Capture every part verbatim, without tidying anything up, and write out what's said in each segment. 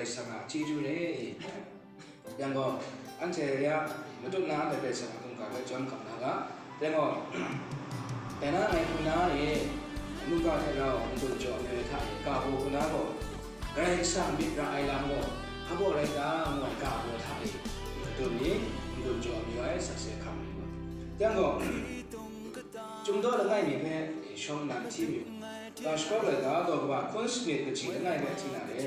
Karai Kasang a chyeju re. Yang gaw, anhte ya matut na anhte Karai Kasang a mungga hpe chyawm hkam na ga. Yang gaw, dai na ngai hku na e, mungga hte rau n-gun jaw ai hta e, ga baw hku na gaw, Karai Kasang myit ra ai lam gaw, hpa baw rai ta, ngu ai ga baw hta e, n-gun jaw ai sakse hkam ai gaw. Yang gaw, Chyum daw langai mi hpe shawng nnan hti mu. Ga shagrau laika daw kaba hkun sanit kaji langai hpe hti na re.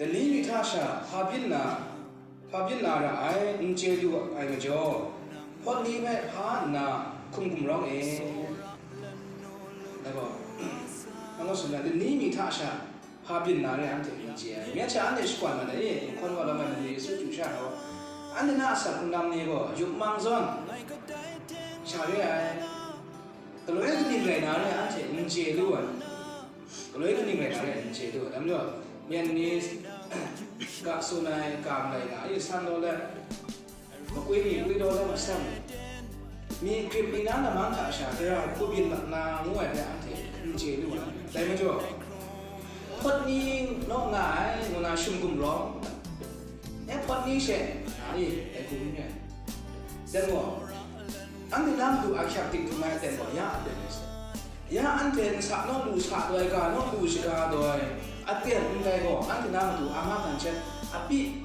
Lani mi hta sha hpa byin na, hpa byin na ra ai n chye lu ai majaw, hpawt ni hpe hpa nna hkum gumrawng e. Dai gaw, nang gaw tsun na, lani mi hta sha, hpa byin na re anhte n chye ai. Myen sha anhte shakwan mat ai, nhkawn wa lam ai matu Yesu chyu sha gaw, anhte na asak hkungdam ni gaw yup mang zawn sha re ai. Galoi kaning rai na re anhte n chye lu ai. Galoi kaning rai na re n chye lu ai. Dai majaw, myen ni ga tsun ai, ga malai na, ayu san law let, makwi mi kwi daw na masan, mi grip mi na namang hta sha, gara hku byin mat na ngu ai hpe anhte n chye lu ai. Dai majaw, hpawt ni naw nga ai, ngu na shum gumrawng, e hpawt ni she, nga i, dai hku n rai. Dai gaw, anhte na matu ahkyak dik htum ai aten gaw, ya aten rai sai. Ya anhte nsa naw lu sa doi, ga naw lu shaga doi, aten ndai gaw, anhte na matu ama hkan shat, a pyi,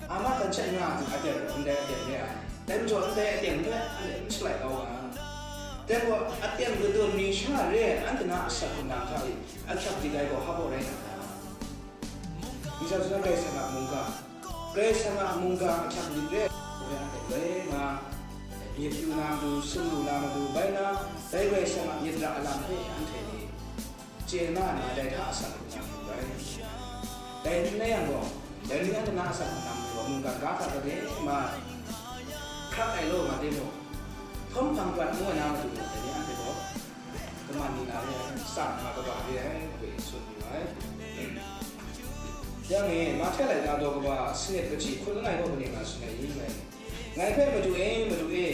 ama hkan shat nga hte aten ndai aten re ai. Dai majaw, ndai aten hpe anhte n shalai kau ga. Dai gaw, aten kadun mi sha re ai, anhte na asak hkungdam hta e ahkyak dik ai gaw, hpa baw rai na ta? Misa tsun ai Karai Kasang a mungga, Karai Kasang a mungga ahkyak lit re, ngu yang hte loi nga, myit yu na matu, sumru na matu, bai na, dai Karai Kasang a myit ra ai lam hpe anhte ni chye na ai, dai hta asak lu na matu rai. Dai n rai yang gaw, dai ni anhte na asak lu na matu gaw, mungkan ga hta gade ma hkrak ai law nga timung, hpawm hpang prat ngu ai na matu gaw, dai ni anhte gaw kaman ni na re ai, tsang nga kaba re ai, hpe tsun yu ai. Yang e, Mahte laika daw kaba sanit kaji hkun langai gaw kaning nga tsun ai i? Ngai, ngai hpe, "Madu e, Madu e,"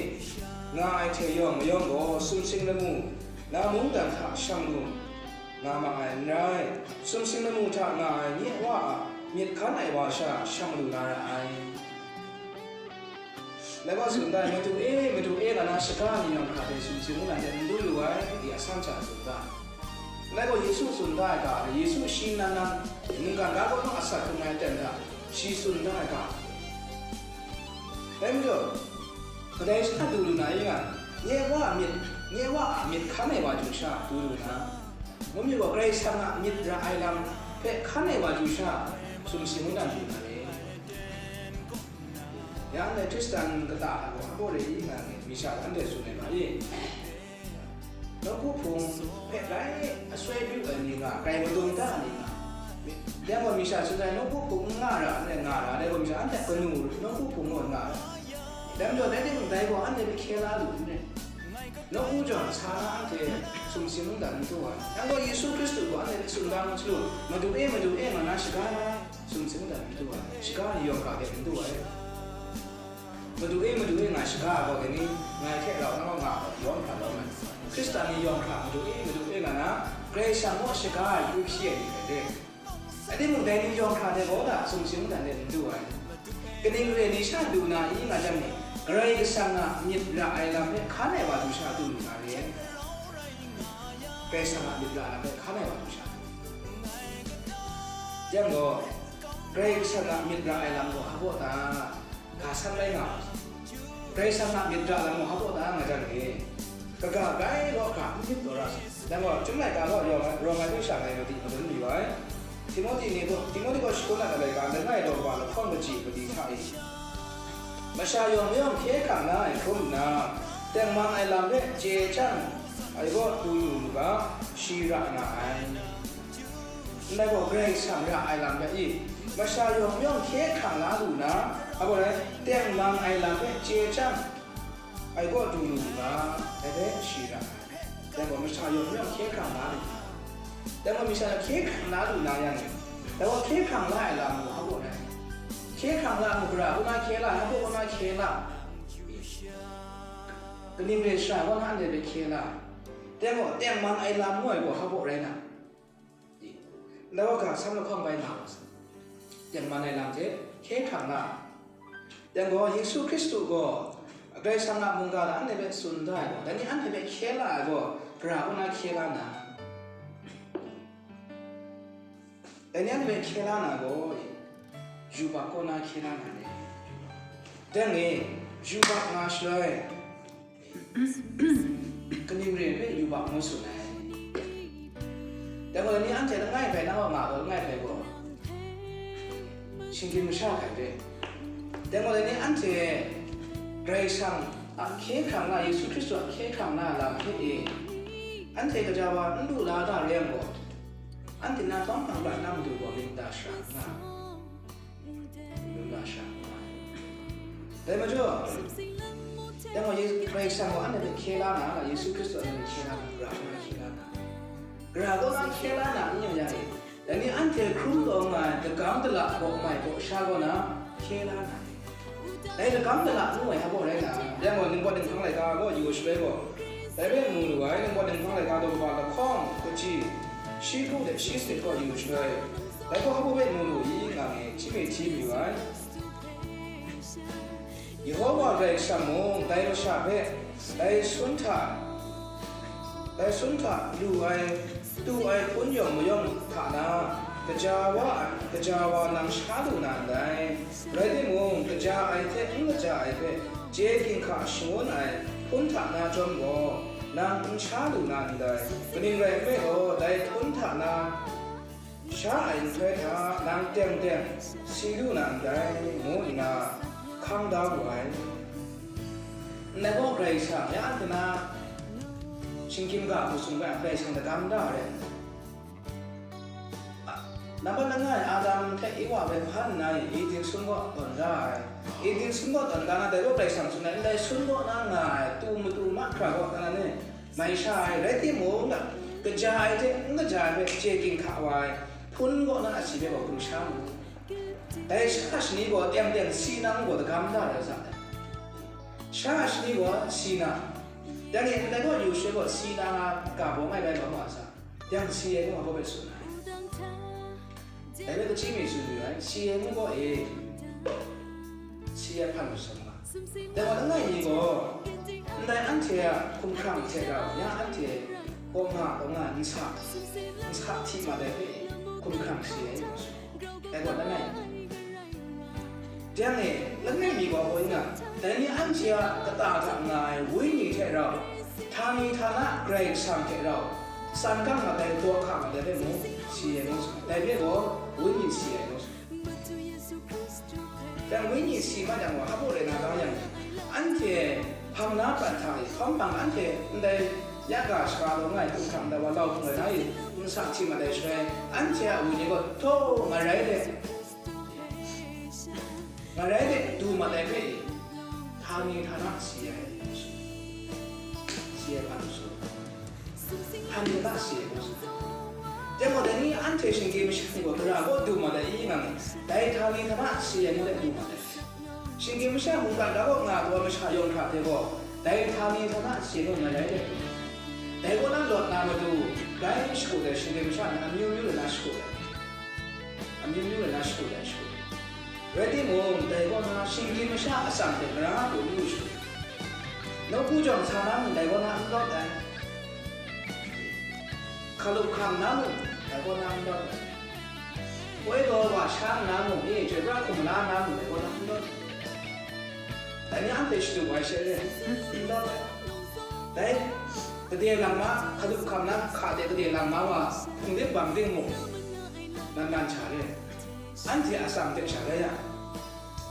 nga ai hte yawng mayawng gaw, sumsing lamu na mungdan hta shang lu nga ma ai n rai, sumsing lamu hta nga ai nye Wa a myit hkan ai wa sha shang lu na ra ai. Dai gaw tsun da ai, "Madu e, Madu e," nga na shaga ai ni yawng hkra hte sumsing mungdan hte n du lu ai, di asan hta tsun da ai. Dai gaw Yesu tsun da ai ga, Yesu shi nan nan mungkan ga kaw naw asak hkrum ai aten hta shi tsun da ai ga. Dai majaw, kadai sha du lu na i nga, nye Wa a myit, nye Wa a myit hkan ai wa chyu sha du lu na, ngu mi gaw, Karai Kasang a myit ra ai lam hpe hkan ai wa chyu sha, sumsing mungdan du na re. Ya anhte Hkristan kata hta gaw hpa baw re i nga ngai, mi sha anhte tsun ai ma i? Nawku hpung hpe rai asoi pru ai ni nga, grai madung da ai ni nga. Dai gaw mi sha tsun ai, nawku hpung n nga ra, anhte nga ra, dai gaw mi sha anhte kanu nawku hpung gaw n nga ra. Dai majaw, dai timung dai gaw anhte hpe hkye la lu n rai. Nawku jawng sa na anhte sumsing mungdan n du ai. Yang gaw Yesu Hkristu gaw anhte hpe tsun da ngu salu, "Madu e, Madu e," nga na shaga na, sumsing mungdan n du ai, shaga ni yawng hkra hte n du ai. "Madu e, Madu e," nga shaga ai gaw, dai ni ngai hte rau na nga ai yawng hkra lawm ai. Hkristan ni yawng hkra "Madu e, Madu e," nga na, Karai Kasang gaw shaga ai hku hpyi ai ni rai de. Rai timung, dai ni yawng hkra hte gaw da sumsing mungdan de n du ai. Kaning re ni sha du na i nga jang ni, Karai Kasang a myit ra ai lam hpe hkan ai wa du sha du lu na re. Karai Kasang a myit ra ai lam hpe hkan ai wa du sha. Yang gaw, Karai Kasang a myit ra ai lam gaw hpa baw ta? Ga san rai nga ai. Karai Kasang a myit ra lam gaw hpa baw ta nga jang ni, kaga grai law hkra n myit taw ra sai. Dai gaw, Chyum laika gaw rawng ai, rawng ai hpe sha ngai madi madun mayu ai. Timote ni gaw, Timote gaw shakun ai laika langai daw kaba lahkawng kaji madi hta e, masha yawng mayawng hkye hkrang la ai hkrum nna, tengman ai lam hpe chye chyang ai kaw du lu mu ga, shi ra nga ai. Ndai gaw Karai Kasang ra ai lam rai i, masha yawng yawng hkye hkrang la lu na, a gaw rai, tengman ai lam hpe chye chyang ai kaw du lu u ga, dai hpe shi ra ai. Dai gaw masha yawng yawng hkye hkrang la lu na, dai gaw masha hkye hkrang la lu na yang, dai gaw hkye hkrang la ai lam gaw hpa baw rai? Hkye hkrang la mu, gara kaw na hkye la, hpa baw kaw na hkye la, kaning re shara kaw na anhte hpe hkye la, dai gaw tengman ai lam ngu ai gaw hpa baw rai na? Ndai wa ga sam lahkawng bai nga wa sai. tengman ai lam hte hkye hkrang nga ai. Dai gaw, Yesu Hkristu gaw Karai Kasang a mungga hta anhte hpe tsun da ai gaw, dai ni anhte hpe hkye la ai gaw, Karai kaw na hkye la na, dai ni anhte hpe hkye la na gaw, yubak kaw na hkye la na ni? Dai ni, yubak nga shaloi, kaning re ai hpe yubak ngu tsun ai? Dai gaw, dai ni anhte langai bai, nang a nga gaw langai bai gaw, shinggyim masha hkai hte. Dai gaw, dai ni anhte Karai Kasang a hkye hkrang na, Yesu Hkristu a hkye hkrang na lam hpe e, anhte kaja wa n lu la da re yang gaw, anhte na tawng hpang pra na matu gaw myit mada shara n nga ai. Myit mada shara n nga ai. Dai majaw, dai gaw Yesu, Karai Kasang gaw anhte hpe hkye la na, Yesu Hkristu anhte hpe hkye la na, Karai kaw na hkye la na, Karai kaw na hkye la na n yawng yang e, dai ni anhte hkrum taw nga ai dagam dala baw mai baw sha kaw na hkye la na ni? Dai dagam dala ngu ai hpa baw rai na, dai gaw Ningpawt Ninghpang laika gaw yu shaloi gaw, dai hpe mu lu ai, Ningpawt Ninghpang laika daw kaba lahkawng kaji, shi hku hte shi sanit gaw yu shaloi, dai gaw hpa baw hpe mu lu i, nga ngai hti mi hti mayu ai. Yehowa Karai Kasang mung dai masha hpe, dai sun hta, dai sun hta lu ai, tu ai hpun yawng mayawng hta na, kaja wa ai, kaja wa nang sha lu na ndai. Rai timung, kaja ai hte n kaja ai hpe chye ginhka shangun ai hpun hta na chyawm gaw, nang n sha lu na ndai. Kaning rai nme law, dai hpun hta na sha ai nhtoi hta nang teng teng si lu na ndai, ngu nna hkang da wu ai. Ndai gaw Karai Kasang, ya anhte na shinggyim ga hku sung ai Karai Kasang dagam da ai. Nambat langai Adam hte Ewa hpe hpan nna, Eden sun kaw tawn da ai. Eden sun kaw tawn da na, dai gaw Karai Kasang tsun ai, ndai sun kaw na nga ai, tu matu mahkra kaw na ni, mai sha ai, rai timung, kaja ai hte n kaja ai hpe chye ginhka wa ai, hpun kaw na asi hpe gaw hkum sha mu. Dai sha shani gaw teng teng si na ngu gaw dagam da rai sa ai. Sha shani gaw si na, dai ni ndai gaw yu shaloi gaw si na nga ga bawng ai rai nga ma sa, yang si ai ngu gaw hpa bai tsun ai. Dai rai kaji mi tsun yu ai, si ai ngu gaw e, si ai hpan masum nga. Dai wa langai mi gaw, ndai anhte a hkumhkrang hte rau, ya anhte kaw nga, kaw nga, nsa, nsa hti mat ai hpe hkumhkrang si ai ngu sung. Dai gaw langai mi. Yang e, langai mi gaw hoi nga, dai ni anhte a kata hta nga ai wenyi hte rau, htani htana Karai Kasang hte rau, san kang mat ai, daw hka mat ai hpe mung, si ai ngu sung. Dai hpe gaw, wenyi si ai ngu sung. Yang wenyi si mat yang gaw, hpa rai na ga yang, anhte hpang na prat hta e, hpang hpang anhte ndai ya ga shaka taw nga ai hkumhkrang ndai wa lau hpung rai na e, nsa hti mat ai shaloi, anhte a wenyi gaw htaw ngarai de, ngarai de du mat ai hpe, htani htana si ai, si ai hpa n tsun. Hpan ni na si ai ngu sung. Dai gaw, dai ni anhte shinggyim masha ni gaw, gara kaw du mat ai i nga mi? Dai htani htana si ai ngu let du mat ai. Shinggyim masha mungkan gara kaw nga ai masha yawng hkra hte gaw, dai htani htana si ai ngu nga rai let du ai. Dai kaw na lawt na matu, grai shagu ai shinggyim masha ni amyu myu lu na shagu ai. Amyu myu lu na shagu ai shagu. Rai timung, dai kaw na shinggyim masha atsam hte mara lu lu shu. Nawku jawng sa na mung, dai kaw na n lawt ai. Hkalup hkam na mung, dai kaw na n lawt ai. Poi taw wa sha nna mung, e, chyoi pra hkum la nna mung, dai kaw na n lawt ai. Dai ni anhte shatup ai she re, n lawt ai. Dai, gade langma, hkalup hkam na hka de gade langma wa, hpung dip bang ding mung, nan nan sha re. Anhte atsam hte sha rai yang,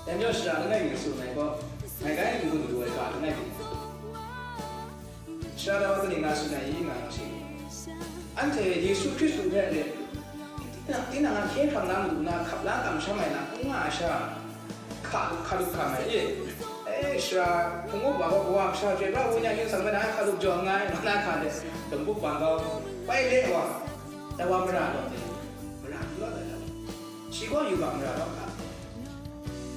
dai majaw shara langai mi tsun ai gaw, ngai gai n-gun lu ai ga langai mi. Shara daw kaning na tsun ai i, nga yang shi. Anhte Yesu Hkristu hpe re, tinang, tinang a hkye hkrang na matu na hkap la kamsham ai na n nga ai sha, hka, hkalup hkam ai i. E, shara, hpung up wa gaw, kawa kasha hte rau wu nya yu sang na hkalup jaw nngai, ma na hka de, dum bup bang gaw, pai le wa, dai wa mara lawt de, mara n lawt ai lam. Shi gaw yubak mara lawt ga.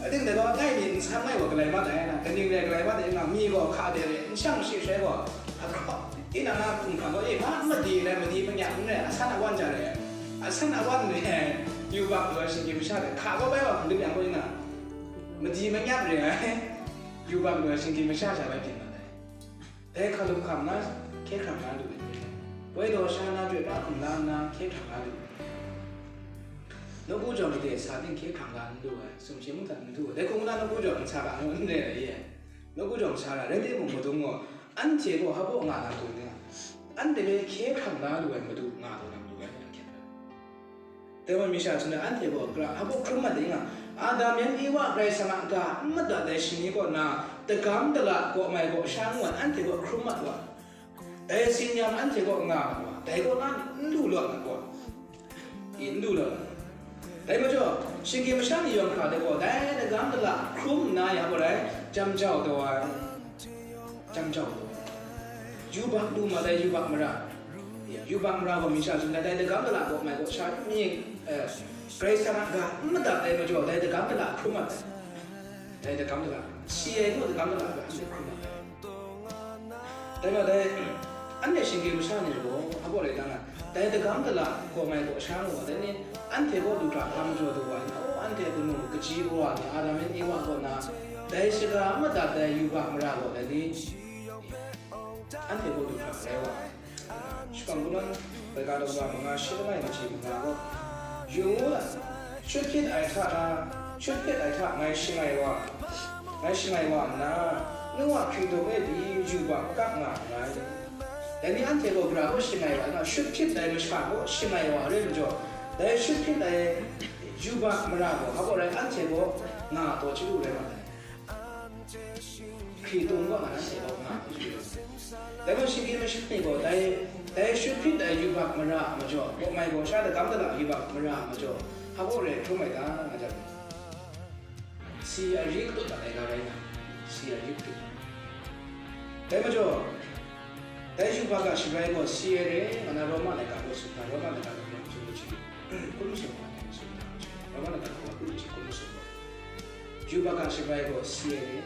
Ating dai gaw, ngai myit n san ngai gaw galai mat ai na, kaning rai galai mat ai nga, mi gaw hka de re, n shang shi hkrai gaw, ahkraw, tinang na hkum hkam gaw, e, hpa n madi rai, madi manyak n rai, asan awan ja rai, asan awan rai, Yubak lu ai shinggyim masha hte hka kau bai wa hkundip yang gaw, yin na, madi manyap re ai, yubak lu ai shinggyim masha sha bai byin mat ai. Dai hkalup hkam na, hkye hkrang na lu ai. Woi daw sha na, chyoi pra hkum la nna, hkye hkrang na lu ai. Nawku jau made sa ting hkye hkrang la n lu ai, sumshe mung hta n du ai. Dai hku nna nawku jau ntsa ga ngu n re ai ye. Nawku jau ntsa ra, rai timung, madung gaw, anhte gaw hpa baw nga na du ai, anhte hpe hkye hkrang la lu ai madu nga taw na madu rai nna hkyen ai. Dai wa mi sha hte na anhte gaw gra hpa baw hkrum mat ding a, Adam yan Ewa Karai Kasang a ga n madat ai shani kaw na, dagam dala, kaw mai kaw sha ngu ai, anhte gaw hkrum mat wa, dai tsin-yam anhte kaw nga mat wa, dai kaw na n lu lawt mat wa, i n lu lawt mat. Dai majaw, shinggyim masha ni yawng hkra de gaw, dai dagam dala hkrum nna ya gaw rai, jam jau taw ai. Jam jau lu, yubak lu mat ai yubak mara, yubak mara gaw mi sha tsun ai, dai dagam dala kaw mai kaw sha myi, eh, Karai Kasang a ga n madat ai majaw, dai dagam dala hkrum mat ai, dai dagam dala, si ai ngu dagam dala ga n hkrum mat ai. Dai majaw, dai, anhte shinggyim masha ni gaw, a gaw rai nga ai. Dai dagam dala, kaw mai kaw sha ngu ai, dai ni, anhte kaw du hkra hpa majaw du wa ai, o, anhte a kanu kaji wa ni, Adam yan Ewa kaw na, dai shaga n madat ai yubak mara gaw, dai ni, anhte kaw du hkra rai wa ai. Shakawn Kungdawn laika daw manga shi langai kaji manga gaw, yu u, shut hpyit ai hta na, shut hpyit ai hta ngai shangai wa, ngai shangai wa nna, nu a hkritung e pyi yubak kap nga nngai. Dai ni anhte gaw gara kaw shangai wa nna, shut hpyit ai masha kaw shangai wa ai rai majaw, dai shut hpyit ai yubak mara gaw, hpa gaw rai anhte gaw nga taw chyalu rai nga ai. Hkritung kaw na anhte gaw nga taw chyalu rai. Dai gaw shinggyim masha ni gaw dai, dai shut hpyit ai yubak mara a majaw, kaw mai kaw sha dagam dala yubak mara a majaw, hpa gaw rai hkrum ai ta, nga jang. Si ai ri katut dat ai ga rai nna, si ai ri katut. Dai majaw, dai yubak a shabrai gaw si ai re, nga na Roma laika gaw tsun na, Roma laika gaw tsun na, Roma laika gaw tsun na, Roma laika gaw tsun na, yubak a shabrai gaw si ai re.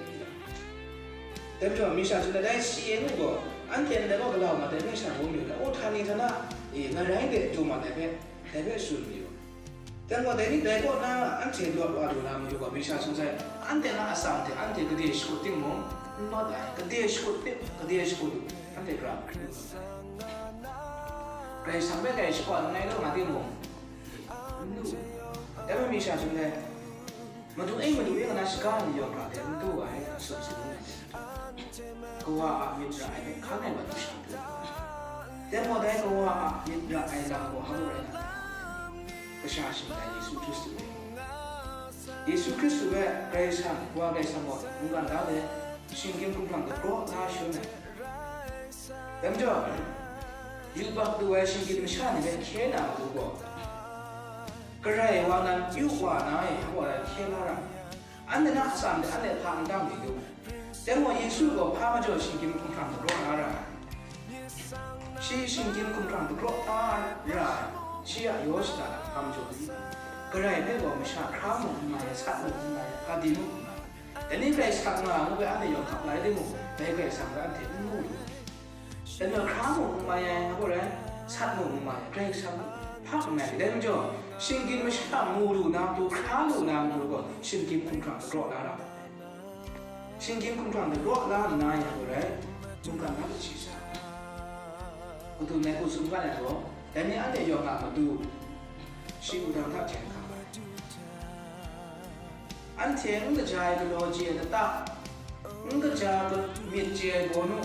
Dai majaw, mi sha tsun na, dai si ai ngu gaw, anhte ndai gaw galau mat ai hpe sha ngu mayu na, o, htani htana, e, ngarai de du mat ai hpe, dai hpe tsun mayu. Dai gaw, dai ni dai kaw na anhte lawt wa lu na matu gaw, mi sha tsun sai, anhte na atsam hte anhte gade shakut timung, n lawt ai, gade shakut tim, gade shakut lu, anhte gara hkrit lu ai. Karai Kasang hpe grai shakawn nngai law nga timung, n lu. Dai gaw, mi sha tsun sai, Madu e, Madu e, nga na shaga ni yawng hkra hte n du ai, a sumsing ngu ai. Kawa a myit ra ai hpe hkan ai wa du sha du ai. Dai gaw, dai Kawa a myit ra ai lam gaw hpa rai nga ai? Kasha shingtai Yesu Hkristu e. Yesu Hkristu e Karai Kasang, Wa Karai Kasang gaw mungkan da de, shinggyim hkumhkrang dagraw na shawn ai. Dai majaw, yubak lu ai shinggyim masha ni hpe hkye na matu gaw, Karai wa nan yu wa na e, hpa rai hkye la ra ai. Anhte na atsam hte anhte hpa n dang mi lu ai. Dai gaw Yesu gaw hpa majaw shinggyim hkumhkrang dagraw na ra ai. Shi shinggyim hkumhkrang dagraw na ra ai, shi a yaw shada hpa majaw ni? Garai hpe gaw masha hkra mung n mai ai, sat mung n mai ai, hpa di mung n mai ai. Dai ni Karai Kasang nga ngu hpe anhte yawng hkap la ai timung, dai Karai Kasang hpe anhte n mu lu. Dai majaw hkra mung n mai ai, hpa rai, sat mung n mai ai, Karai Kasang hpa n mai ai. Dai majaw, shinggyim masha mu lu na matu, hkra lu na matu gaw, shinggyim hkumhkrang dagraw na ra ai. Shinggyim hkumhkrang dagraw la nna yang gaw rai, mungkan na machyi sa. Kadun ai hku tsun ga ai gaw, dai ni anhte yawng a matu, shi wudang hta jen hkam ai. Anhte n kaja ai galaw chye ai lata, n kaja myit chye ai bawnu,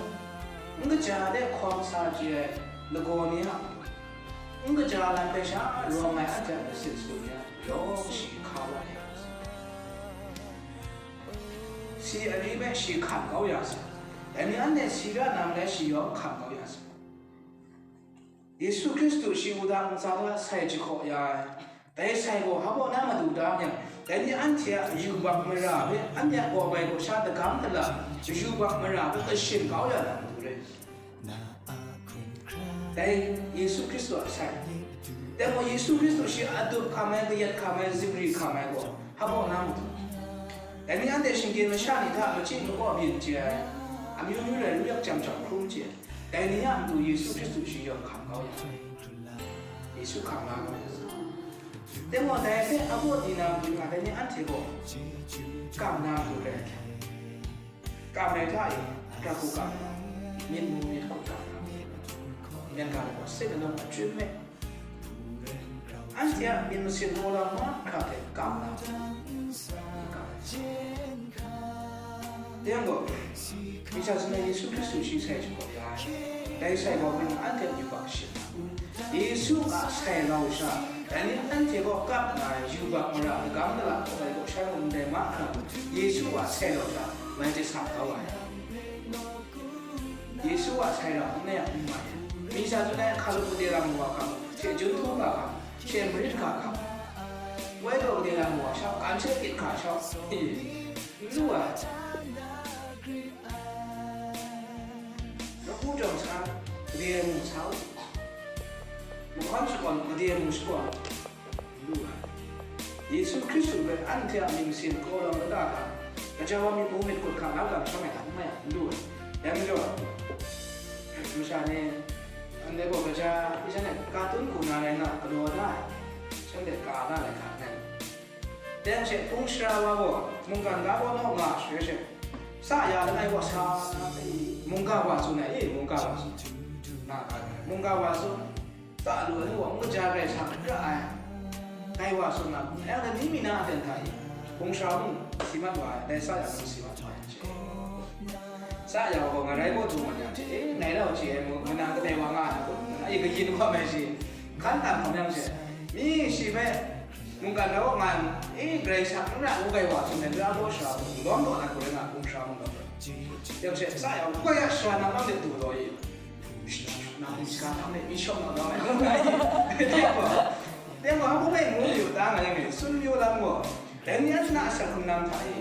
n kaja de hkawm sa chye ai lagaw ni a, n kaja lam hpe sha rawng ai anhte a masin sut ni a, yawng shi hka wa ya. Si ari hpe shi hkam kau ya sa, dai ni anhte si ra nna ndai shi yawng hkam kau ya sa. Yesu Hkristu shi wudang ntsa hta sai jahkaw ya ai, dai sai gaw hpa baw na matu da yang, dai ni anhte a yubak mara hpe, anhte a kaw bai kaw sha dagam dala yubak mara hpe kashin kau ya na matu rai. Dai Yesu Hkristu a sai. Dai gaw Yesu Hkristu shi a dup hkam ai, kayat hkam ai, zingri hkam ai gaw, hpa baw na matu. Dai ni anhte shinggyim masha ni hta machyi makaw byin chye ai, amyu myu rai ru yak jam jau hkrum chye ai. Dai ni a matu Yesu Hkristu shi yawng hkam kau ya ai. Yesu hkam la kau ya. Dai gaw dai hpe a baw di na matu nga, dai ni anhte gaw kam na matu rai ai hkyen. Kam rai hta e, prat hku kam na, myit mu myit hku kam na, myen ga ai gaw, seng alang a chyum me. Anhte a myit masin maw lam mahkra hte kam na, kam. Yang gaw, Misa Sumsing Yesu Hkristu shi sai shabaw ya ai, dai sai gaw mung anhte a yubak shing na, Yesu a sai rau sha, dai ni anhte gaw kap nga ai yubak mara, lagam gala, kaw ai gaw sha gaw ndai mahkra, Yesu a sai rau sha, mai hte sa kau ai. Yesu a sai rau n rai a, n mai ai. Misa Sumsing hka lup gade lam wa hkam, she jun htu ga hkam, she marit ga hkam, woi gaw gade lam wa shau, kan she kyit hka shau, n lu ai. Nawku jawng sa, gade mung sa u. Mahkawn shakawn, gade mung shakawn, n lu ai. Yesu Hkristu hpe anhte a myit masin kau lam lata hta, gaja wa myit mu myit kut hkam na kamsham ai hta n mai a, n lu ai. Dai majaw, masha ni, anhte gaw gaja, shanhte ka tun hku na rai nga, galaw na ai, shanhte ka na ai hka rai. Dai hte hpung sara wa gaw mungkan ga kaw naw nga shaloi she, sa ya langai wa sa, mungga wa tsun ai, e, mungga wa tsun, nga ga ai, mungga wa tsun, sa lu ai gaw, n kaja Karai Kasang n ra ai, dai wa tsun na, yang ni mi na aten hta e, hpung sara mung si mat wa ai, dai sa ya mung si mat wa ai hte. Sa ya gaw, ngarai gaw du mat yang hte, e, ngai rau chye ai mung, manang kadai wa nga ai kun, e, kayin hkawm ai shi, hkan tam hkawm yang she, mi shi hpe, mungkan rau nga ai, e, Karai Kasang n ra ngu gai wa tsun ai, n ra gaw sha, lawm daw na hku rai nga, hpung sara mung daw. Yang she, sa ya gaw, koi ya sha na lam de du daw i, na hpung sara lam de mi shawng na daw ai, ngu nga i. Teng gaw, teng gaw, a hpung e ngu yu ta nga yang e, tsun yu lam gaw, dai ni a shana a shak hkrung na hta e,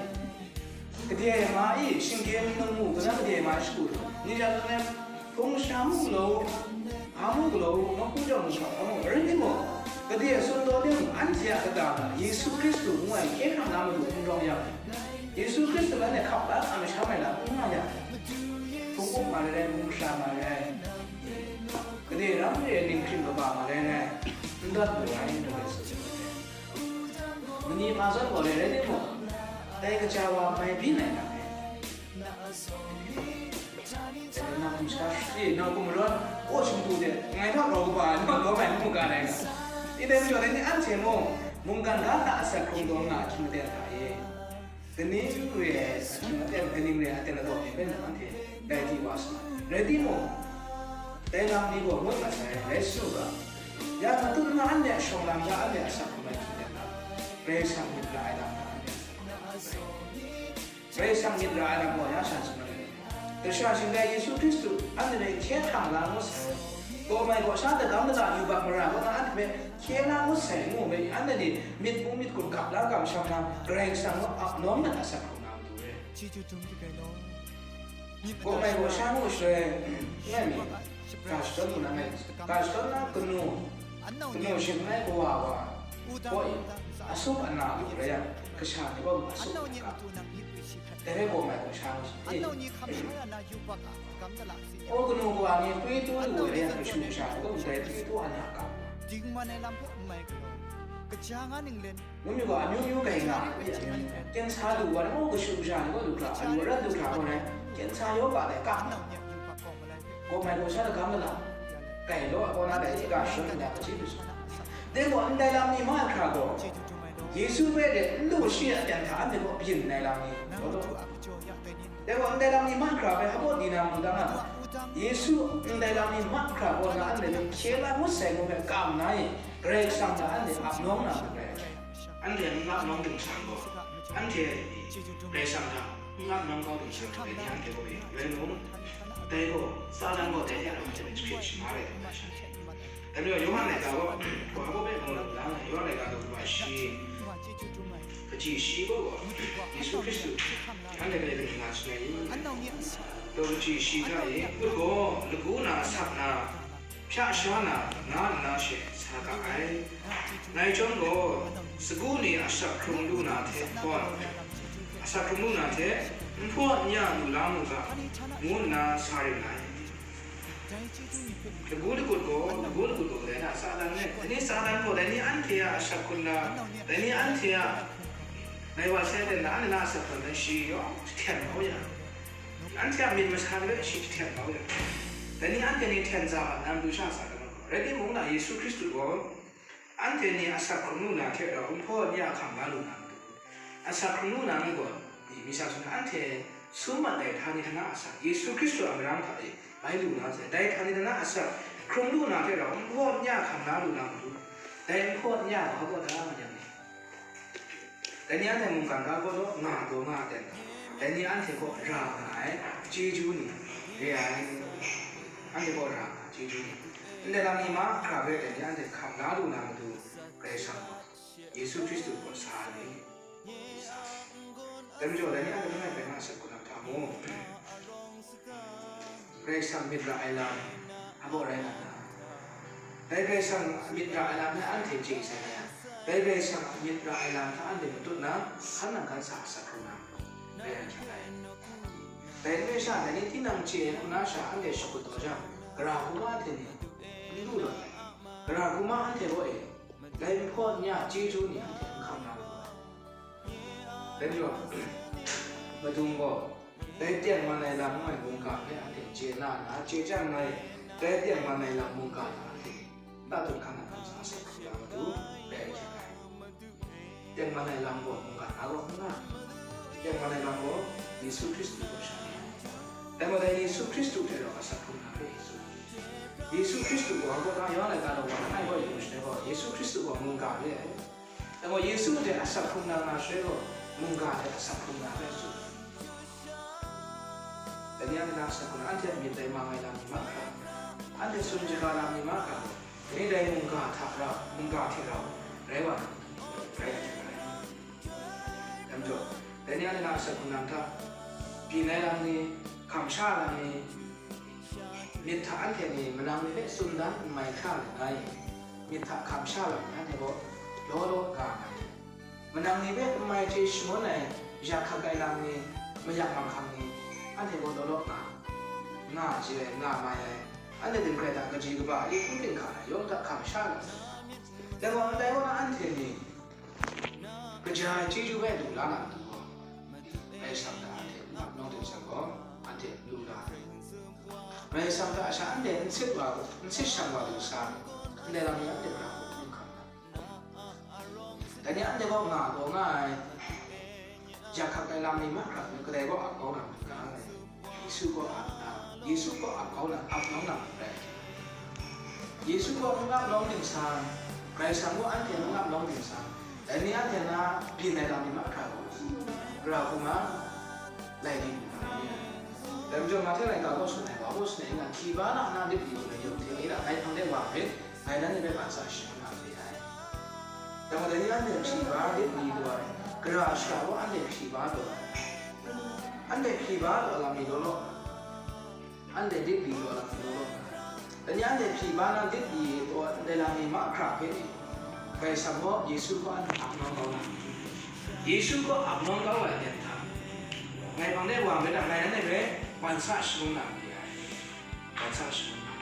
Gade ai ma e, shinggyim nang mu, kanan gade ai ma e shagu lu, ni jan nang hpung sha mu galaw, a mu galaw, nawku jawng mu hkam a mu, rai timung, gade ai tsun taw tim, anhte a kata hta Yesu Hkristu ngu ai hkye hkrang na matu n rawng yang, Yesu Hkristu anhte hkap la kamsham ai lam n nga yang, hpung up ma rai rai, hpung sha ma rai rai, gade ram re ai ninghkring kaba ma rai rai, n dat lu ai, n rai tsun ai. Mani ma zawn gaw re rai timung, dai kaja wa mai byin ai lam e. Dai na hkum sha, e, na hkum rawt, o, shingtu de, ngai hta grau kaba ai, naw lawm ai n mu ga ai ga. I dai majaw, dai ni anhte mung, mungkan ga hta asak hkrung taw nga ahkying aten hta e, kaning re ai ahkying aten, kaning re ai aten ladaw ni hpe nang anhte dai di wa sa. Rai timung, dai lam ni gaw ngut mat sai, rai sanu ga. Ya matut nga anhte a shawng lam ga, anhte a asak hkrung ai hkying aten hta, Karai Kasang myit ra ai lam hta anhte a asak hkrung ai hkying aten hta. Karai Kasang myit ra ai lam gaw, ya sha tsun ai. Kasha Shinglai Yesu Hkristu anhte hpe hkye hkrang la ngut sai, kawm ai kaw sha, dagam dala, yubak mara kaw na anhte hpe hkye la ngut sai ngu hpe, anhte ni myit mu myit kut kap la kamsham na, Karai Kasang gaw ap nawng na asak hkrung na matu re. Kawm ai kaw sha ngu shaloi, ngai mi, ga shadawn lu na ngai, ga shadawn na kanu, kanu shing ai kawa wa, kaw e, asu ana lu rai yang, kasha ni gaw asu ana ga. Dai rai gaw mai gaw sha ngu shi. E, o kanu kawa ni kwi tu lu ai rai yang, kashu kasha ni gaw ndai kwi tu ana ga. Dingman ai lam hpe n mai galaw, kaja nga ninglen, ngu mi gaw, amyu myu gai nga, kensa lu wa, o kashu kasha ni gaw lu hkra, alu aran lu hkra gaw rai, kensa yaw ga dai ga. Gaw mai gaw sha lagam lala, gai law, kaw na dai, i ga shadawn nna, kaji lu sa. Dai gaw, ndai lam ni mahkra gaw, Yesu hpe de n lu shi a aten hta anhte gaw byin nngai lam ni, gaw law. Dai gaw, ndai lam ni mahkra hpe hpa di na mu dang a, Yesu ndai lam ni mahkra gaw na anhte hpe hkye la ngut sai ngu hpe kam na e, Karai Kasang hta anhte ap nawng na mu rai. Anhte n ap nawng ting sha gaw, anhte Karai Kasang hta n ap nawng kau ting sha gaw, dai ni anhte gaw e, rai ngu, dai gaw, Satan gaw dai ni a lam hte mung hkrit shaga rai taw na sha. Dai majaw, Yawhan laika gaw, Hpawa baw hpe mu lu nna, Yawhan laika daw daw shi, kaji shi gaw, Yesu Hkristu, anhte hpe kaning nga shangai i? Daw kaji shi hta e, ngut gaw, lagu na asak na, hpya sha na, nga nna she sa ga ai. Ngai chyawm gaw, sagu ni asak hkrung lu na hte hpawn, asak hkrung lu na hte, nhpaw n ya lu la mu ga, ngu nna sa ring ai. Lagu lagut gaw, lagu lagut gaw, dai na Satan ne, dai ni Satan gaw, dai ni anhte a asak hkrung na, dai ni anhte a ngai wa sai ten na, anhte na asak hkrung na shi yawng jahten kau ya. Anhte a myit masan hpe shi jahten kau ya. Dai ni anhte ni hten za mat na matu sha sa ai gaw, rai timung na, Yesu Hkristu gaw, anhte ni asak hkrung lu na hte rau, nhpaw nya hkam la lu na matu, asak hkrung lu na mung gaw, ni mi sa sung na, anhte sum mat ai htani htana asak, Yesu Hkristu a marang hta e bai lu na sai, dai htani htana asak hkrung lu na hte rau, nhpaw nya hkam la lu na matu, dai nhpaw nya wa gaw da yang ni, dai ni anhte mungkan ga gaw law nga gaw nga ten ga, dai ni anhte kaw ra nga ai chyeju ni re ai, anhte kaw ra nga ai chyeju ni, ndai lam ni mahkra hpe dai ni anhte hkam la lu na matu, Karai Kasang gaw Yesu Hkristu gaw sa ai ni, sa ai. Dai majaw, dai ni a langai bai nga sat hku na hta mung, Karai Kasang myit ra ai lam, a baw rai nga na. Dai Karai Kasang myit ra ai lam hpe anhte chye sai na yang, dai Karai Kasang myit ra ai lam hta anhte matut na, hkan nang hkan sa asak hkrung na, rai ai hte rai. Dai n re sha, dai ni tinang chye ai hku na sha anhte shakut taw jang, gara hkuma hte ni n lu lawt ai. Gara hkuma anhte kaw e, dai nhpaw nya chyeju ni anhte n hkam na lu ai. Dai majaw, madung gaw, dai tengman ai lam ngu ai mungga hpe anhte chye na na, chye chyang ngai, dai tengman ai lam mungga hta anhte tatut hkan na hkan sa asak hkrung na matu, rai ai hte rai. Tengman ai lam gaw mungga na gaw n nga, tengman ai lam gaw Yesu Hkristu gaw sha n nga. Dai majaw, dai Yesu Hkristu hte rau asak hkrung na hpe Yesu, Yesu Hkristu gaw, a gaw na yawng ai ga law, wa langai gaw yu shanhte gaw, Yesu Hkristu gaw mungga re ai. Dai gaw, Yesu hte asak hkrung na nga shaloi gaw, mungga hte asak hkrung na rai tsun. Dai ni anhte na asak hkrung na, anhte a myit dai mang ai lam ni mahkra, anhte tsun shaga lam ni mahkra, dai ni dai mungga hta rau, mungga hte rau rai wa na, rai ai hte rai. Dai majaw, dai ni anhte na asak hkrung na hta, byin ai lam ni, hkam sha lam ni, myit hta anhte ni manang ni hpe tsun dan n mai hkra langai, myit hta hkam sha lam ni anhte gaw law law nga ai. Manang ni hpe n mai hte shangun ai yak hkak ai lam ni, mayak manghkang ni, anhte gaw law law nga, nga chye ai, nga mai ai. Anhte dingrai hta kaji kaba a lit n ginhka ai, yawng hta hkam sha lam ni. Dai gaw, ndai gaw na anhte ni, kaja ai chyeju hpe lu la na matu gaw, Karai Kasang hta anhte n ap nawng ting sai gaw, anhte lu la ai. Karai Kasang hta sha anhte n sit wa, n sit shang wa lu sa, ndai lam ni anhte hkra hkum n hkam na. Dai ni anhte gaw nga gaw nga ai, yak hkak ai lam ni mahkra hpe kadai gaw ap kau na matu ga ai. Yesu gaw ap na, Yesu gaw ap kau na, ap nawng na matu rai. Yesu gaw n ap nawng ting san, Karai Kasang gaw anhte n ap nawng ting san, dai ni anhte na byin ai lam ni mahkra gaw, gara hkuma lai di lu na ni ai. Dai majaw, Mahte laika gaw tsun ai, wa gaw tsun ai, nga hkyi ba na na lit li lu na yawng hte e da, ngai hpang de wa rit, ngai nanhte hpe ban sa shangun na re ai. Dai gaw, dai ni anhte hpyi ba lit li lu ai, gara shara gaw anhte hpyi ba lu ai, anhte hpyi ba lu ai lam ni law law, anhte lit li lu ai lam ni law law, dai ni anhte hpyi ba na lit li lu ai ndai lam ni mahkra hpe ni, Karai Kasang gaw Yesu gaw anhte ap nawng kau na, Yesu gaw ap nawng kau ai aten hta, ngai hpang de wa rit da, ngai nanhte hpe ban sa shangun na re ai, ban sa shangun na.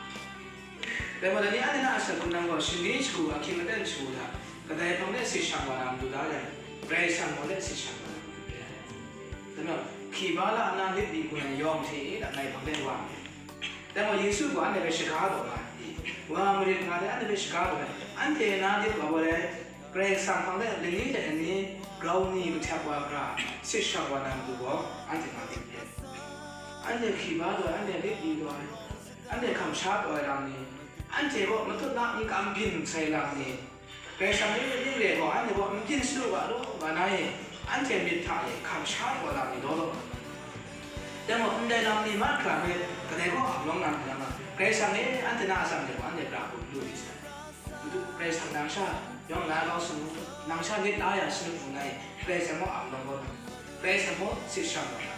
Dai majaw, dai ni anhte na asak hkrung na gaw, shani shagu, ahkying aten shagu hta, kadai hpang de sit shang wa na matu da yang, Karai Kasang gaw de sit shang wa na matu re ai. Dai majaw, hkyi ba la nna lit li hku na yawng hte e da ngai hpang de wa ai. Dai gaw, Yesu gaw anhte hpe shaga taw nga ai, wa marit nga ai, anhte hpe shaga taw nga ai, anhte na lit wa gaw dai, Karai Kasang hpang de lani hte lani grau ni kahtep wa hkra, sit shang wa na matu gaw, anhte na lit ai. Anhte hkyi ba taw ai, anhte lit li taw ai, anhte hkam sha taw ai lam ni, anhte gaw matut na n kam byin sai lam ni, Karai Kasang ni ning re gaw, anhte gaw n byin shadu ga law, nga na e, anhte myit hta e hkam sha taw ai lam ni law law. Dai gaw, ndai lam ni mahkra hpe kadai gaw ap nawng na myit n ga, Karai Kasang e, anhte na atsam de gaw, anhte pra hku n lu myit sai. Madu, Karai Kasang nang sha yawng la kau sanu, nang sha lit la ya sanu hku ngai, Karai Kasang gaw ap nawng kau na, Karai Kasang gaw sit shang kau na.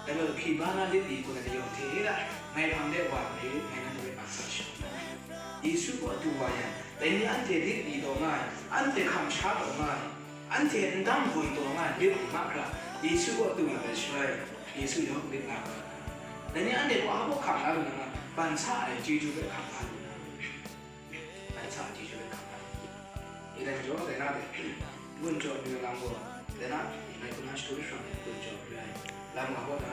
Dai gaw, hkyi ba na lit li hku na yawng hte e da, ngai hpang de wa rit, ngai nanhte hpe ban sa shangun na. Yesu gaw du wa yang, dai ni anhte lit li taw nga ai, anhte hkam sha taw nga ai, anhte n dang bun taw nga ai myit ni mahkra, Yesu gaw du na ai shaloi, Yesu yawng lit nga ga ai. Dai ni anhte gaw a hpaw hkam la lu na nga ai, ban sa ai chyeju hpe hkap la lu na, ban sa ai chyeju hpe hkap la lu. Idan jaw, dai na de, gun jaw mi lam gaw, dai na, ngai hku na shadu shadawn ai gun jaw mi ai lam nga gaw da,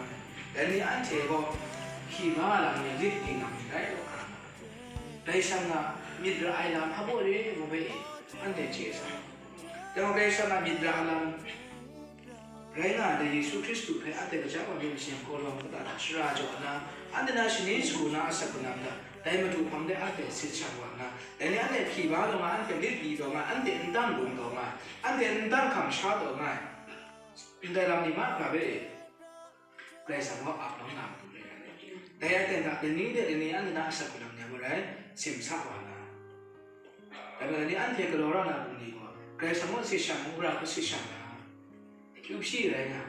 dai ni anhte gaw hkyi ba lam ni lit di nga mi rai taw hkra nga. Karai Kasang a myit ra ai lam hpa baw re ngu hpe e, anhte chye sa. Dai gaw Karai Kasang a myit ra ai lam rai nga ai Yesu Hkristu hpe anhte kaja wa myit masin hkaw lawm kata hta shara jaw na, anhte na shani shagu na asak kalam hta, dai Madu hpang de anhte sit shat wa nna, dai ni anhte hpyi ba taw nga, anhte lit li taw nga, anhte n dang bum taw nga, anhte n dang hkam sha taw nga, ndai lam ni mahkra hpe e, Karai Kasang gaw ap lawm na matu rai ai. Dai aten hta, lani de lani anhte na asak kalam ni a marai, simsa wa na. Dai majaw, lani anhte galaw ra na bungli gaw, Karai Kasang gaw sit shat, wora hpe sit shat na, akyu hpyi rai nga.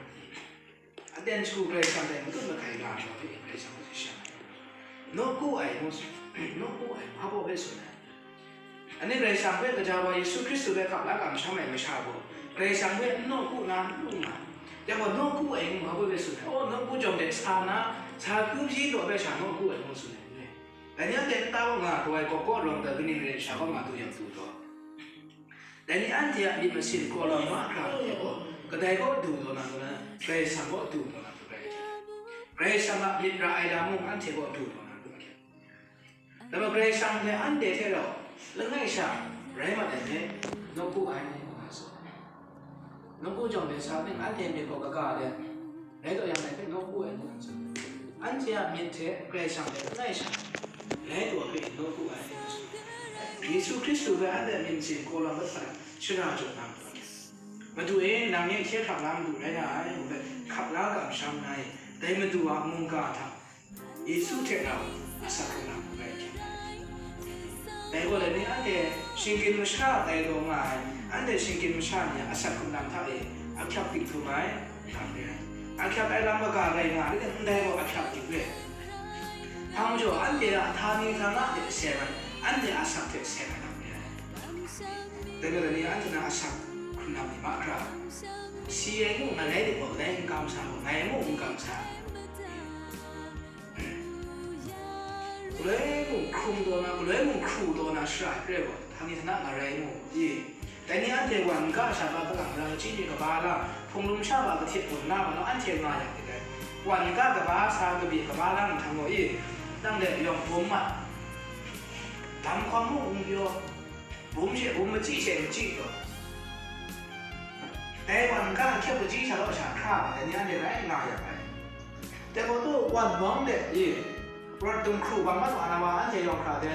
Aten shagu Karai Kasang dai matut mahkai nga ai hpe Karai Kasang gaw sit shat na. Nawku ai ngu, nawku ai, hpa baw hpe tsun ai. Anhte Karai Kasang hpe gaja wa Yesu Hkristu hpe hkap la kamsham ai masha gaw, Karai Kasang hpe n nawku na n lu nga. Ya gaw, nawku ai ngu hpa baw hpe tsun ai. Oh, nawku jawng de sa na, sa kyu byi taw hpe sha nawku ai ngu tsun ai. Dai ni anhte nta kaw nga kau ai gawk kaw rawng hta kaning rai sha kaw ma du yang du taw. Dai ni anhte a myit masin hkaw lawm mahkra hte gaw, kadai kaw du taw na lu na, Karai Kasang kaw du taw na lu rai hte. Karai Kasang a myit ra ai lam mung anhte kaw du taw na lu hte. Dai majaw Karai Kasang hte anhte hte rau langai sha rai mat ai hpe, nawku ai nga tsun ai. Nawku jawng de sa ning anhte myit gaw kaga de, rai taw yang dai hpe nawku ai ngu n tsun. Anhte a myit hte Karai Kasang hte langai sha, rai taw hpe nawku ai ngu tsun. Yesu Hkristu hpe anhte a myit masin hkaw lawm hpe hkra shara jaw na majaw, Madu e, nang nye hkye hkrang la Madu rai nga ai, ngu hpe hkap la kamsham na e, dai Madu a mungga hta, Yesu hte rau asak hkrung na hku rai hkyen ai. Dai gaw, dai ni anhte shinggyim masha tai taw nga ai, anhte shinggyim masha ni a asak hkrung na hta e ahkyak dik htum ai lam re ai. Ahkyak ai lam kaga rai nga ai, ndai gaw ahkyak dik re ai. Hpa majaw, anhte a htani htana hte seng ai, anhte a asak hte seng ai lam re ai. Dai gaw, dai ni anhte na asak hkrung na ni mahkra, si ai ngu, ngai rai dik gaw, ngai n kam sa gaw, ngai ngu n kam sa. Galoi mung hkrung taw na, galoi mung hkru taw na shara hpe rai gaw, htani htana nga rai mu i? Dai ni anhte wan ga sha ba kalang, rang chyi ni kaba lang, hpung lum sha ba kahte bum na ma naw, anhte nga yang dik ai. Wan ga kaba sa, kabye kaba lang nhtang gaw i? Nang de yawng bum mat, lam hkawm mung n pyaw, bum she bum, machyi she machyi taw. Dai wan ga ahkyep kachyi sha law sha hkra ma, dai ni anhte rai nga yang ai. Dai gaw tu wan nawng de i, rawt dumhkru bang mat wa na wa, anhte yawng hkra de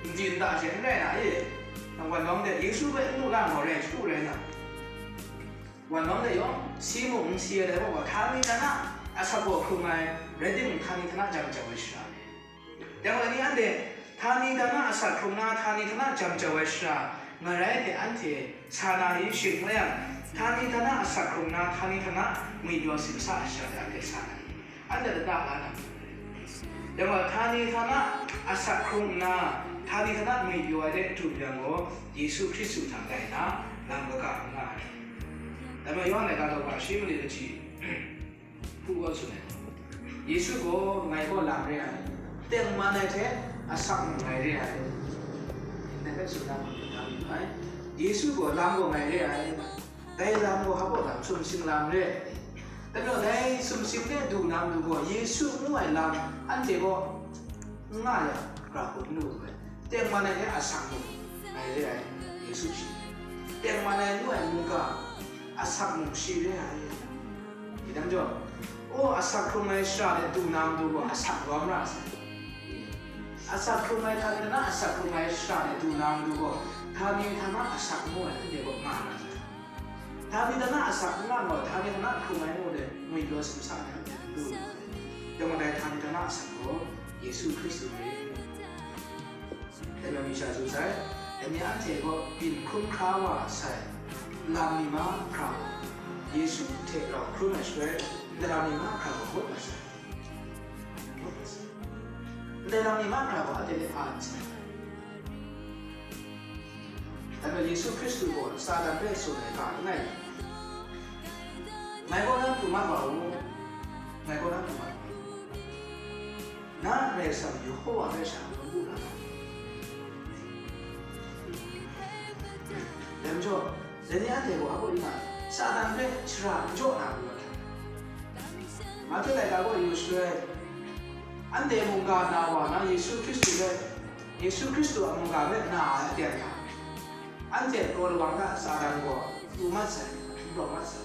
ntsin nta she n rai na i? Nang wan nawng de Yesu hpe n mu lang gaw rai shagu rai na. Wan nawng de yawng si mung n si ai dai gaw, htani htana asak gaw hkrung ai, rai timung, htani htana jam jau ai shara. Dai gaw, dai ni anhte htani htana asak hkrung na, htani htana jam jau ai shara nga rai hte anhte sa na i? Shing n rai yang, htani htana asak hkrung na, htani htana ngwipyaw simsa ai shara hte anhte sa na i? Anhte lata la na majaw, dai gaw, htani htana asak hkrung nna, htani htana ngwipyaw ai de du yang gaw, Yesu Hkristu hta tai na lam kaga n nga ai. Dai majaw, Yawhan laika daw ga shi mali kaji hku gaw tsun ai, Yesu gaw, ngai gaw lam re ai, tengman ai hte asak mung ngai re ai. Dai hpe tsun na hku hta mi ai. Yesu gaw, lam gaw ngai re ai. Dai lam gaw hpa baw lam, sumsing lam re ai. Dai majaw, dai sumsing de du na matu gaw, Yesu ngu ai lam anhte gaw n nga yang, gara hku n lu ai. Tengman ai hte asak mung ngai re ai, Yesu shi. Tengman ai ngu ai mungga, asak mung shi re ai. Dai majaw, o, asak hkrung ai shara de du na matu gaw, asak lawm ra sai. Asak hkrung ai, htani htana asak hkrung ai shara de du na matu gaw, htani htana asak ngu ai hte gaw nga ra sai. Htani htana asak n nga gaw, htani htana hkrung ai ngu de ngwipyaw simsa ai hte du na sai. Dai gaw, dai htani htana asak gaw Yesu Hkristu re. Dai majaw, mi sha tsun sai, dai ni anhte gaw byin hkrum hkra wa sai, lam ni mahkra gaw, Yesu hte rau hkrum ai shaloi, ndai lam ni mahkra gaw hkawt mat sai. Ndai lam ni mahkra gaw anhte hpe hpa n sai. Dai majaw, Yesu Hkristu gaw Satan hpe tsun ai ga langai mi, ngai gaw na pru mat wa u, ngai gaw na pru mat wa u. Na Karai Kasang Yehowa hpe sha lawm bu na. Dai majaw, dai ni anhte gaw a kaw ri nga ai, Satan hpe shara n jaw na majaw hte. Mahte laika gaw yu shaloi, anhte mungga na wa na Yesu Hkristu hpe, Yesu Hkristu a mungga hpe na ai aten hta, anhte kraw lawang hta Satan gaw pru mat sai, n taw mat sai.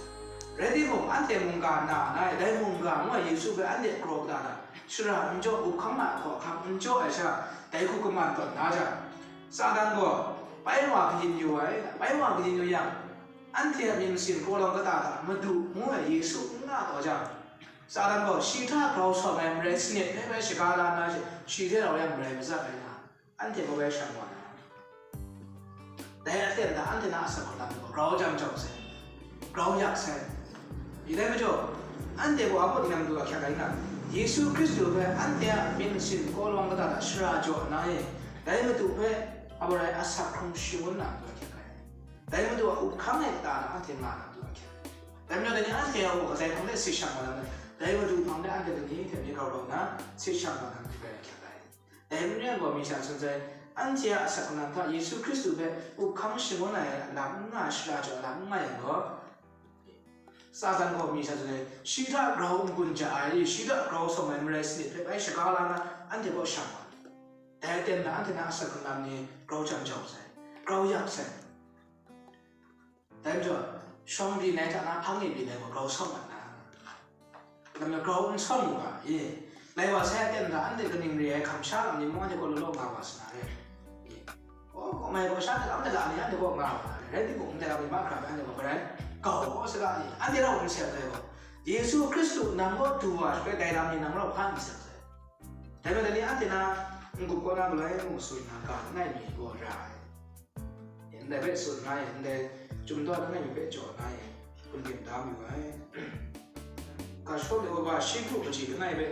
Rai timung, anhte mungga na na ai, dai mungga ngu ai Yesu hpe anhte kraw kata na, shara n jaw, up hkang na hkaw hkang n jaw ai sha, dai hku kaman tawn na jang, Satan gaw pai wa kayin yu ai, pai wa kayin yu yang, anhte a myit masin kraw lawang kata hta Madu ngu ai Yesu n nga taw jang, Satan gaw shi hta grau sawng ai marai sanit hpe bai shaga la nna, shi hte rau yang marai mazat ai na, anhte gaw bai shang wa na. Dai aten hta anhte na asak hkawm lam gaw grau jang jau sai, grau yak sai. Dai majaw, anhte gaw a kaw ri nga majaw ahkyak ai na, Yesu Hkristu hpe anhte a myit masin kraw lawang kata hta shara jaw nna e, dai Madu hpe a barai asak hkrung shangun na majaw ahkyak ai. Dai Madu a up hkang ai kata na anhte nga na majaw ahkyak ai. Dai majaw, dai ni anhte a gaw kadai hpang de sit shang wa na, dai Madu hpang de anhte dai ni hte myit grau grau nna sit shang wa na majaw ahkyak ai. Dai n re ai gaw, mi sha tsun sai, anhte a asak hkawm lam hta Yesu Hkristu hpe up hkang shangun ai lam n nga, shara jaw ai lam n nga yang gaw, Satan gaw mi sha tsun sai, shi hta grau n-gun ja ai, shi hta grau sawng ai marai sanit hpe bai shaga la na, anhte kaw shang wa. Dai aten na anhte na asak hkawm lam ni grau jang jau sai, grau yak sai. Dai majaw, shawng byin ai hta na hpang e byin ai gaw grau sawng mat na. Lam na grau n sawng u ga, i. Lai wa sai aten hta anhte kaning re ai hkam sha lam ni mung anhte kaw law law nga wa sa na re. I. O, kaw mai kaw sha hta lam de la ni anhte kaw nga wa na re. Rai timung, ndai lam ni mahkra hpe anhte kaw garai kau gaw sa ga, i. Anhte rau n seng ai gaw, Yesu Hkristu nang kaw du wa hpe dai lam ni nang rau hpa n seng sai. Dai majaw, dai ni anhte na n-gup kaw na galoi mung tsun na ga langai mi gaw ra ai. Ndai hpe tsun nga yang, ndai Chyum Daw langai mi hpe jaw na yang, hkum byin da mayu ai. Ga shakawn de wa ga shi kru kaji langai hpe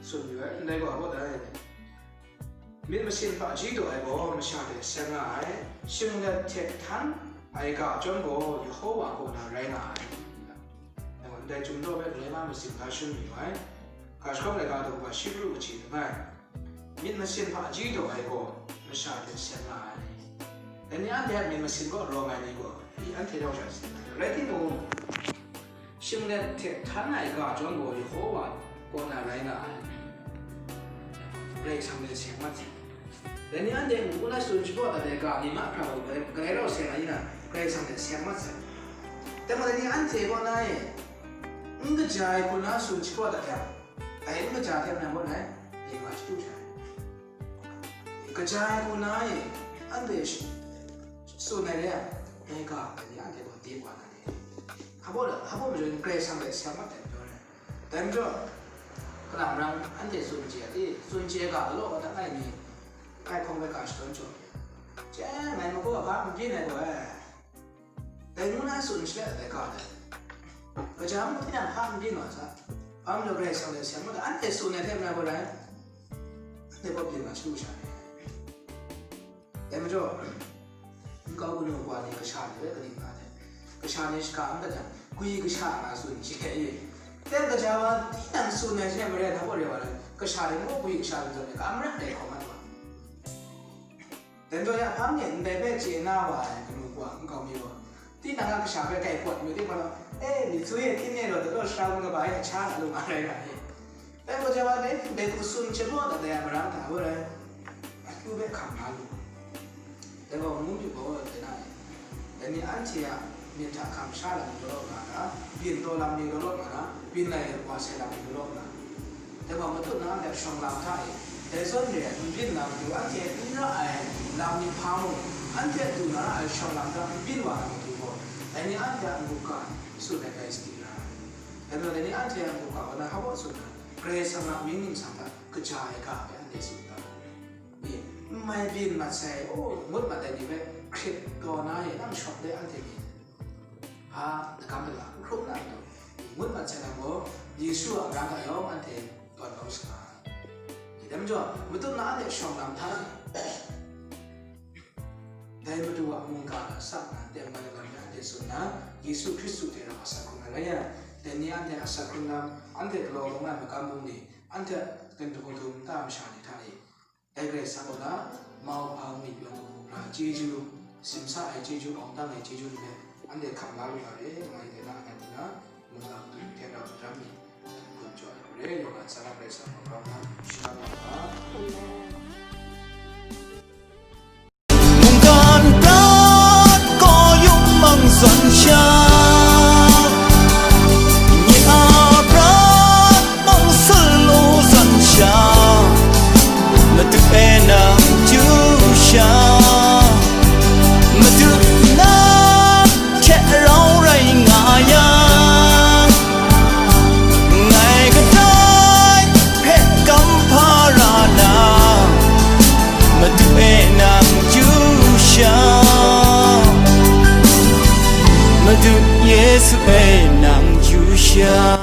tsun yu ai, ndai gaw a baw da ai. Myit masin hpaji daw ai gaw masha hte seng nga ai, shinglet hte htan ai ga chyawm gaw Yehova kaw na rai nga ai. Dai gaw, ndai Chyum Daw hpe galoi na masin ga shun mayu ai. Ga shakawn ai ga daw ga shi kru kaji langai. Myit masin hpaji daw ai gaw masha hte seng nga ai. Dai ni anhte a myit masin kaw rawng ai ni gaw, i anhte rau sha seng ai. Rai timung, shinglet hte htan ai ga chyawm gaw Yehova kaw na rai nga ai. Karai Kasang hte seng mat sai. Dai ni anhte n-gun ai tsun shapraw dat ai ga ni mahkra gaw, galai rau seng ai na, Karai Kasang hte seng mat sai. Dai majaw, dai ni anhte kaw na e, n kaja ai hku na tsun shapraw dat yang, dai n kaja hte maren gaw dai, ning nga shadu sha ai. Kaja ai hku na e, anhte sh-, tsun ai re ai, dai ga, dai ni anhte gaw de wa na ni. Hpa baw, hpa baw majaw, Karai Kasang hte seng mat ai majaw re. Dai majaw, kalang rang anhte tsun chye ai, tsun chye ga galaw kau dat ai ni, kai hkawng bai ga shadawn jaw, chye, ngai magu a hpa n byin ai gaw ai. Dai ngu na tsun shalet ai ga dai. Kaja mung tinang hpa n byin wa sa. Hpa majaw Karai Kasang hte seng mat ai, anhte tsun ai hte maren gaw dai, anhte gaw byin wa shadu sha ai. Dai majaw, nkau kanu wa ni kasha ni hpe kaning nga ai? Kasha ni shaka n dat yang, gwi kasha nga tsun chye ai. Dai kaja wa tinang tsun ai hte maren hpa baw re wa ai, kasha ni mung gwi kasha lam zawn e, ka marat dai hkawm ai wa. Dai majaw ya hpang e ndai hpe chye na wa ai kanu wa nkau mi gaw, tinang a kasha hpe kai hpawt mayu timung, e, myit su e, tinang e law, dalaw sara gun kaba e, a sha na lu nga rai nga ai. Dai gaw, ja wa dai, dai hku tsun shapraw dat ai a marang hta gaw rai, akyu hpe hkam nga lu. Dai gaw, ngu myit gaw, dai na e, dai ni anhte a myit hta hkam sha lam ni galaw nga na, byin taw lam ni galaw nga na, byin lai wa sai lam ni galaw nga. Dai gaw, matut na anhte shawng lam hta e, dai zawn re ai n byin na matu, anhte n ra ai lam ni hpa mung, anhte du na ra ai shawng lam hta n byin wa na matu gaw, dai ni anhte a n-gup ga tsun ai rai sadi ra ai. Dai majaw, dai ni anhte a n-gup ga gaw na hpa baw tsun ai? Karai Kasang a mying ningsang hta kaja ai ga hpe anhte tsun ga. Ni, n mai byin mat sai, o, ngut mat ai ni hpe hkrit taw na e, nang shawng de anhte ni, hpa, lagam lala n hkrum na matu, ngut mat sai lam gaw, Yesu a marang hta yawng anhte tawn kau sa nga ai. Dai majaw, matut na anhte shawng lam hta, dai Madu a mungga hta sa nna teng ai lam hpe anhte tsun nna, Yesu Hkristu hte rau asak hkrung ai rai yang, Dai ni anhte a asak hkrung lam, anhte galaw lawng ai magam bung ni, anhte a kan hkungdum nta masha ni hta e, dai Karai Kasang kaw na mau hpa myit yawng ai mung hkra chyeju, simsa ai chyeju, awng dang ai chyeju ni hpe anhte hkam la lu na re, ngai dai na, ngai dai na, mungga matu hte rau daram mi, hkun jaw ai hku re, yawng a tsara Karai Kasang a grau na, shara wa nga. Amen. Mungkan prat gaw yum mang zawn sha, nye a prat mung sulu zawn sha, Madu e nang chyu sha, Madu nang hte rau rai nga yang, ngai kadai hpe kam hpa ra na, Madu e nang chyu sha, Madu Yesu e nang chyu sha.